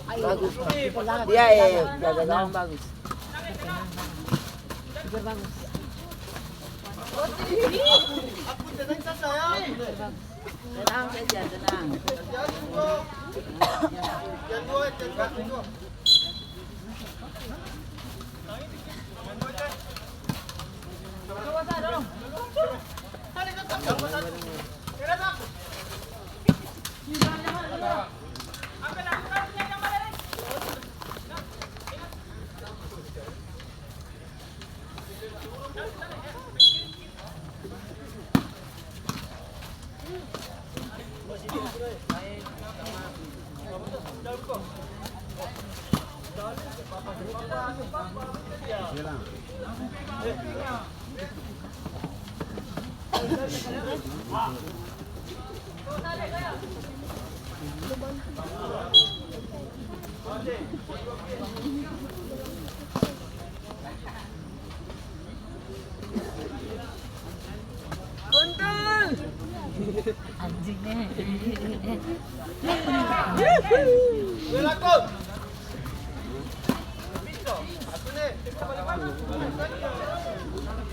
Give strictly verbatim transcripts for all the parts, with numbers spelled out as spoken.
Bagus. Dia, eh, jaga gawang bagus. Tenang saja, tenang.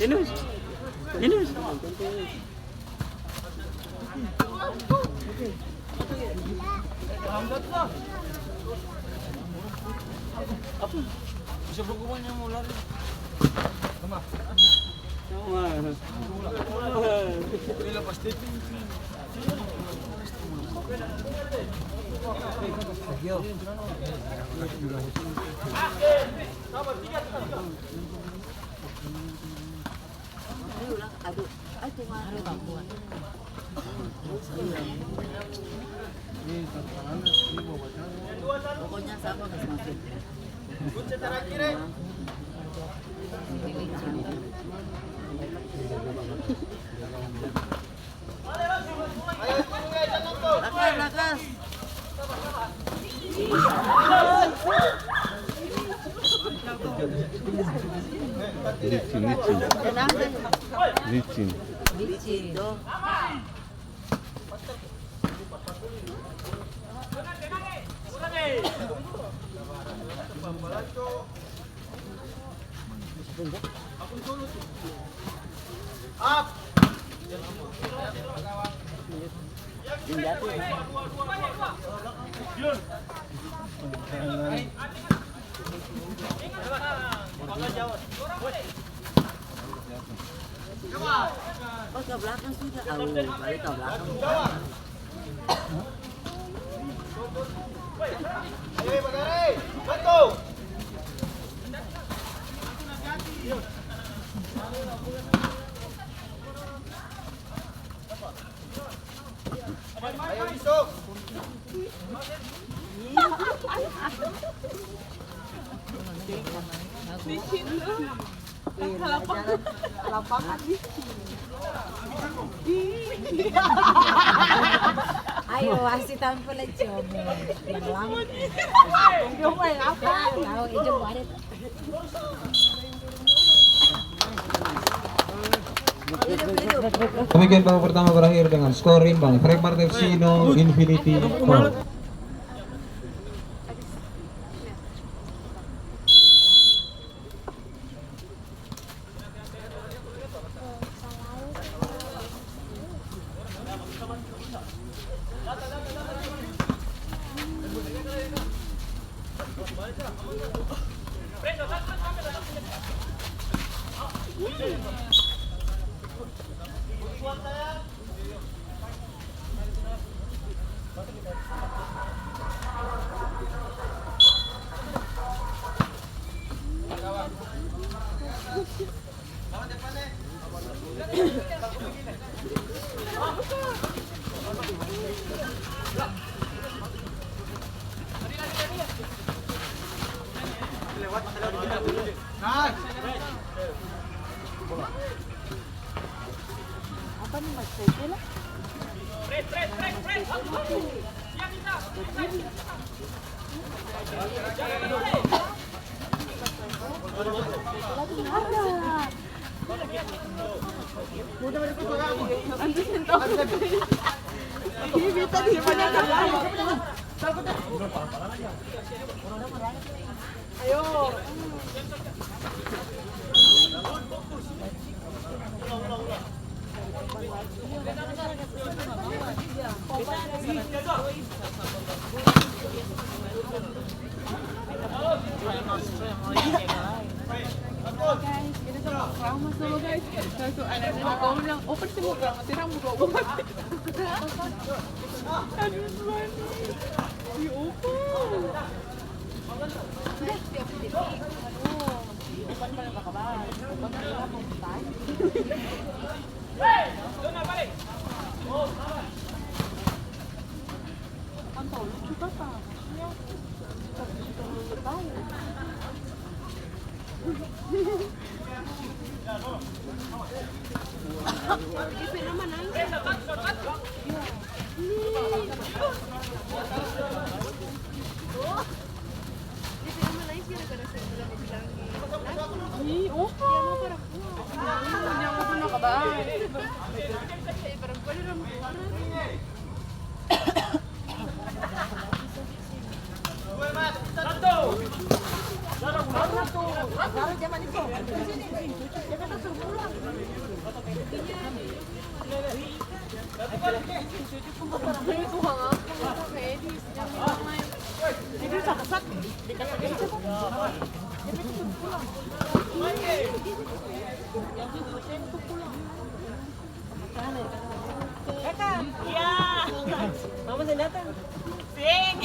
Linus, Linus. Aduh, aduh, aduh, Tuhan. Pokoknya sama kas masuk. Lakas, lakas. Licin, licin. Tenang saja. Licin. Licin. Oh, ke belakang sudah. Au, balik ke belakang. Ayo, wasit tampil lai coba. Yang lama. Tahu, itu wasit. Demikian babak pertama berakhir dengan skor imbang, Frekmart F C nol, Infinity nol. Apa nih, Mas? Saya kira. Ini beta di depannya ada. Ayo. Guys, kita sama keramas dulu, guys. Langsung ada nenek kamu bilang, "Open semua keramas, terang buka buat." Aduh, Tuhan. Di open. Sudah, siap. Aduh, open pada bakabar. Open pada bakabar. Kan tau lucu kata. Iya. Tapi kita belum tahu. Dia pe nama nangis. Iya. Dia pe nama nangis gara-gara saya bilang, dia bilang, "Ih, opa." Dia mau parampuan. Yang opa nak kabar. Eh, parampuan dalam orang. Iya. Mama seng datang? Seng.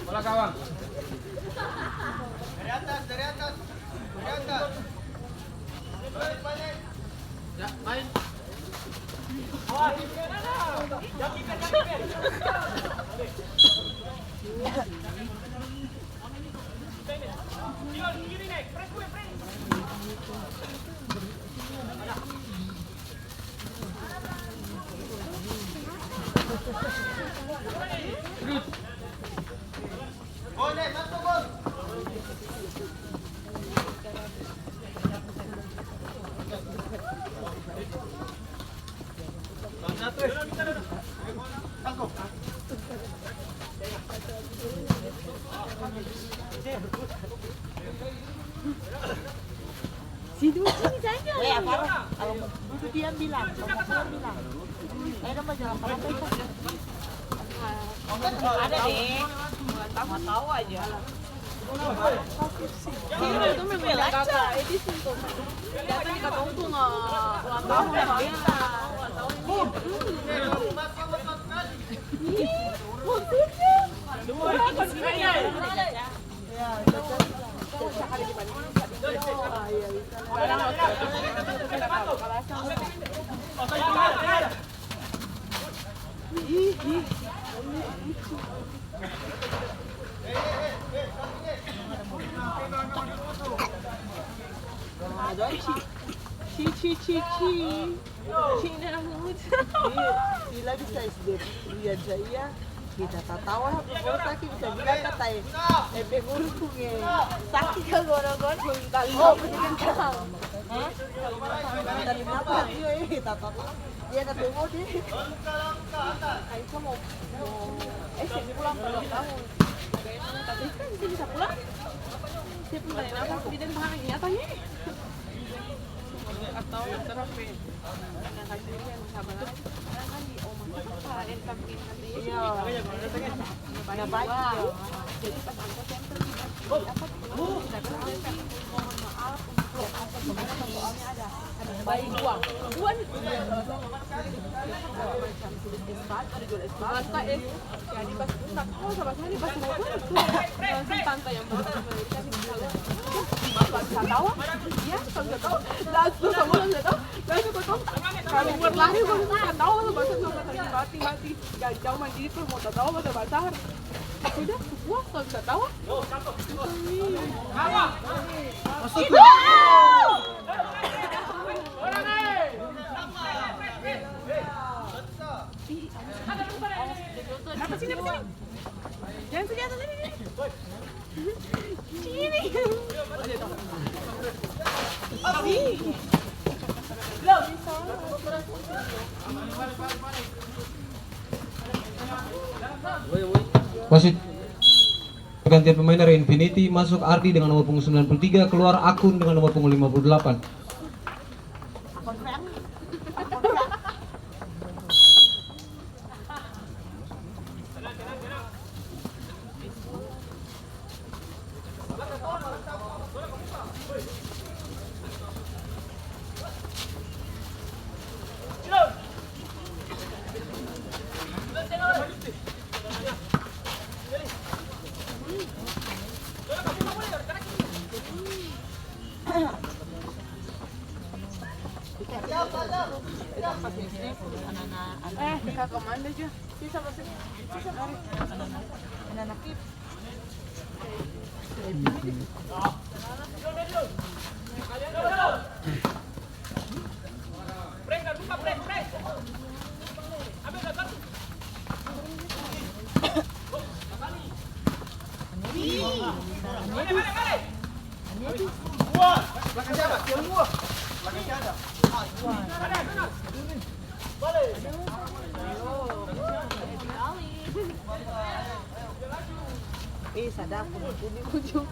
Bola, kawan. Dari atas, dari atas. Dari atas. Balik, balik. Ya, main. Awas. Jaki, jaki. Kiri, kiri, naik. Press, press, press. Sini, sini saja. Weh, apa? Kalau dudu diam bilang, kalau mau keluar bilang. Ayo dong, mau jalan apa itu? Ada deh. Tawa-tawa aja. Sini itu memang Jakarta, eh, di sini tuh. Datang di katong pung, eh, ulang tahun, Kak. Ulang tahun ini. Ih, maksudnya? Dua, tiga, tiga. Chi, chi, chi, chi. Cina lucu. Iya, sila bisa S D lia saja. Kita tatawa, pokoknya saki bisa bilang kata, eh, eh, pengurus pung, eh, saki ka goro-goro. Hah? Dari napa dia, eh, tatawa. Dia ada demo deh. Ayo, mau, mau, eh, sini pulang, pulang, pulang. Tapi kan bisa pulang. Dia pun dari napa, dia bahan nyata nih. Atau yang terakhir. Iya. Ada baik. Jadi pas angkat center, apa, ada bayi dua. Dua nih. Macam sudah S empat, ada jual S empat. Mantap, eh. Jadi pas, tak tahu sama sekali, pas mau tuh, langsung tante yang baru, baru dikasih tahu. Baru bisa tahu, iya, baru bisa tahu. Langsung sama orang bisa tahu, langsung potong. Kalau buat lari, baru bisa tahu, baru bisa tahu, mati, mati. Jangan jauh mandiri, tuh, mau tahu, bahasa bahasa. Sudah, puas, baru bisa tahu. Masuk. Itu! Jangan sini, atas sini, sini. Sini. Wasit. Pergantian pemain dari Infinity, masuk Ardi dengan nomor punggung sembilan puluh tiga, keluar Akun dengan nomor punggung lima puluh delapan. Eh, Kak Komando juga. Sisa masuk. Sisa masuk. Anak-anak. Eh, sadap, kuning-kuning ujung.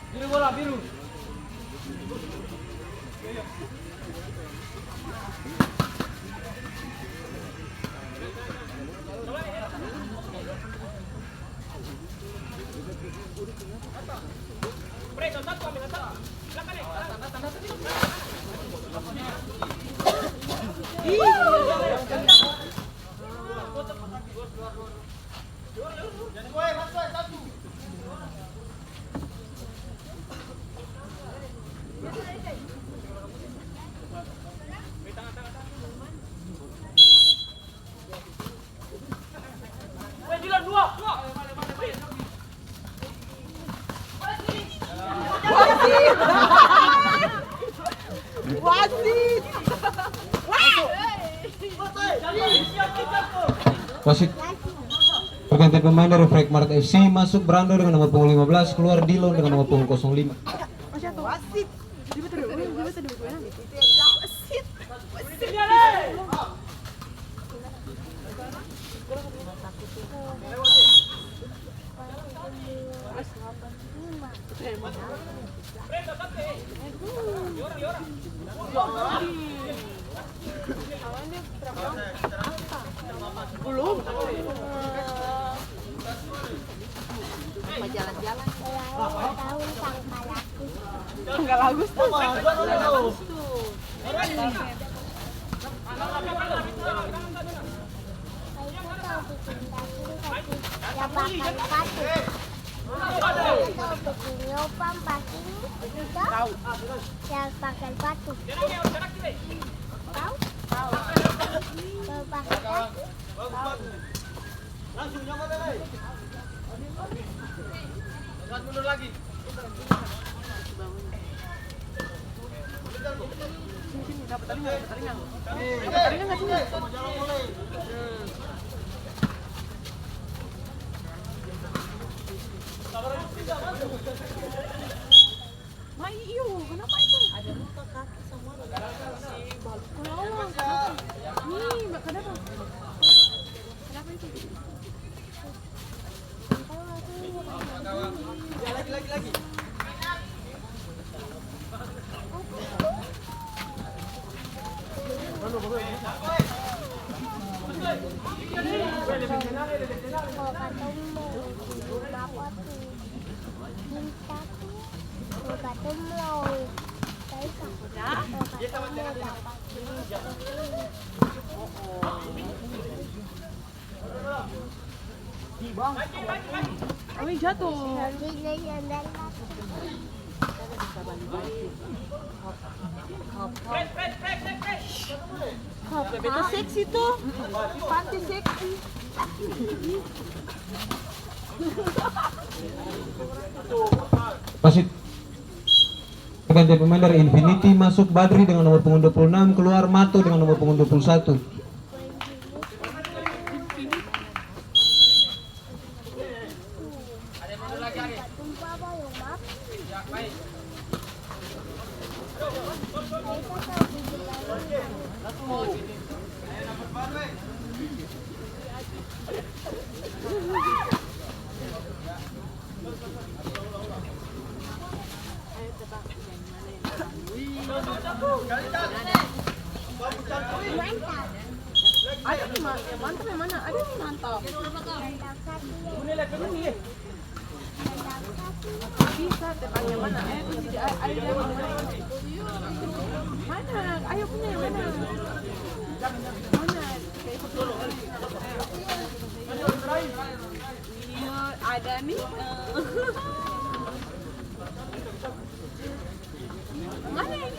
Biru bola, biru. Wasit. Wasit. Pergantian pemain dari Frekmart F C, masuk Brando dengan nomor punggung lima belas, keluar Dilon dengan nomor punggung kosong lima. Wasit. Belum. Apa jalan-jalan? Ulang tahun Tangkalagus. Tangkalagus tuh. Yang bakar batu. Yang bikin nyopan pasti bisa. Yang bakar batu. Tahu? Yang bakar batu. Tahu. Mundur lagi. Sini, sini, dapat talinga, dapat talinga. Dapat talinga nggak sini? Hmm. Mai, iyo, kenapa itu? Ada luka kaki sama ada si balu. Kenapa? Nih, Mbak, kenapa? Kenapa itu? Awi jatuh. Beta seksi tuh. Panti seksi. Wasit. Ganti pemain dari Infinity, masuk Badri dengan nomor punggung dua puluh enam, keluar Mato dengan nomor punggung dua puluh satu. Ada nih, Ma-, yang mantap yang mana? Ada nih, mantap. Ini. Bisa, tebak yang mana? Ayo, kunci di-, ayo, ayo, yang mana? Mana? Ayo, punya yang mana? Mana? Ini ada nih. Mana ini?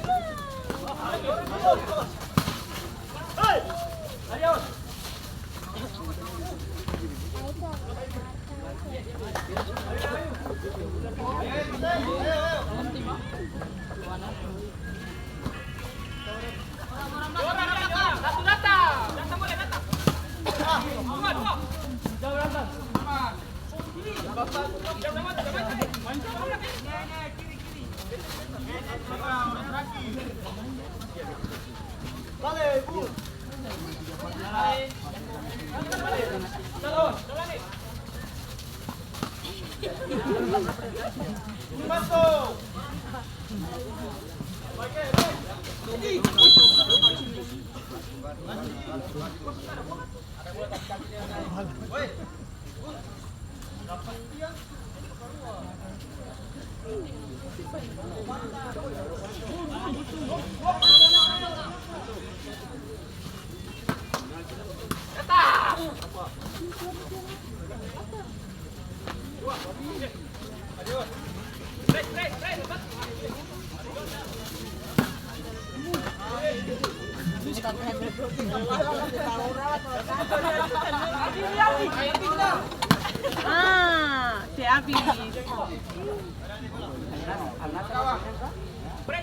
Ah, te abis.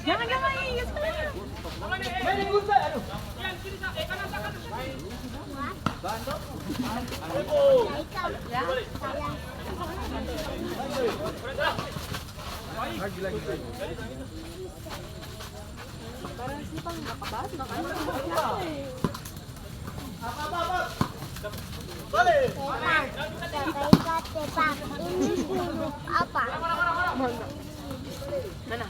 Jangan, jangan, iya, iya, sekarang. Barang simpang nggak kabahas, makanya. Tebak, tebak, tebak. Ini huruf apa? Mana?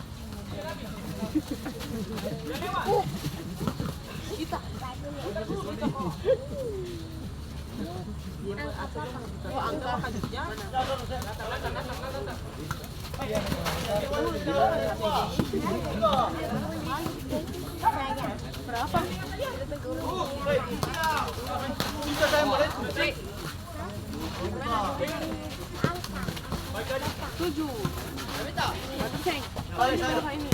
Kita. Oh, angka. Berapa? Tujuh. Satu seng. Ini berapa ini?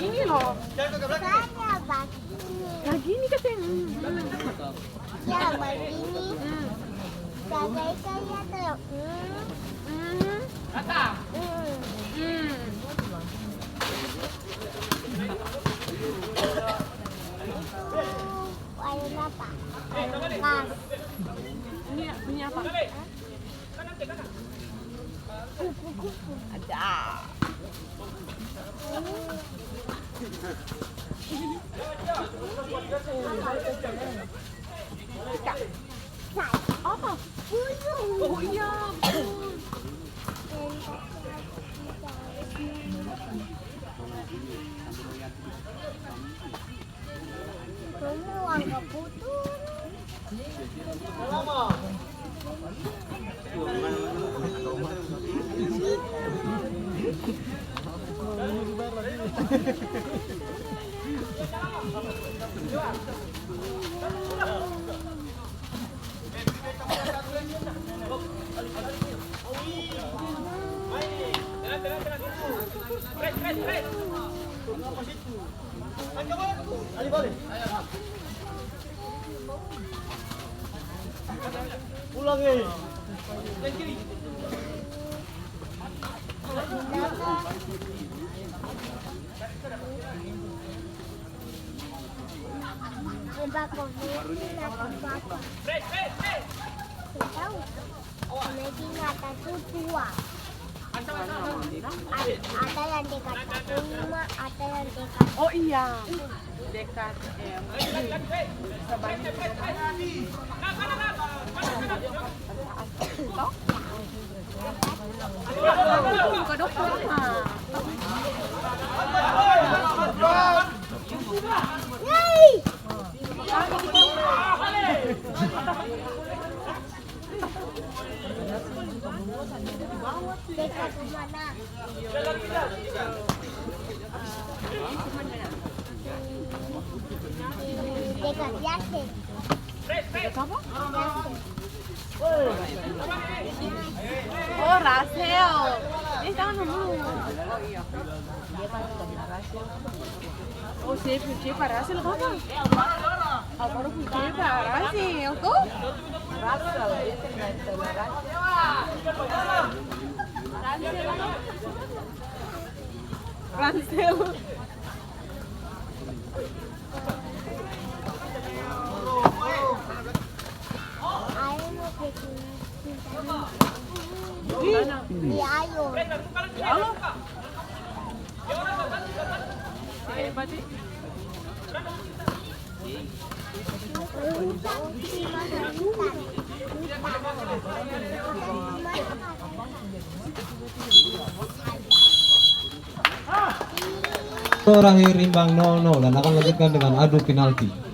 Ini loh. Saya begini. Begini katanya. Ya, begini. Hmm. Jaga ikannya tuh. Hmm. Hmm. Hmm. Air apa? Air bekas. Ini, ini apa? Ada. Apa? Oh iya, betul. Kamu warna putih. Pulang, eh. Coba kau bikin apa? Tahu? Bikin apa tuh tua? Ad-, ada yang dekat rumah, ada yang dekat. Oh iya, dekat, em, bisa bagi. Toh? Buka dokter, ha. Yeay! Dekat mana? Dekat Yasin. Dekat apa? Yasin. Oh, Rasel. Eh, jangan dulu. Oh, iya. Oh, siapa, siapa? Rasel apa? Apa lu siapa? Rasel, tuh? Rasel. Rasel. Rasel. Ayo, mau ke sini. Ih, ayo. Ya Allah. Terakhir imbang nol nol dan akan lanjutkan dengan adu penalti.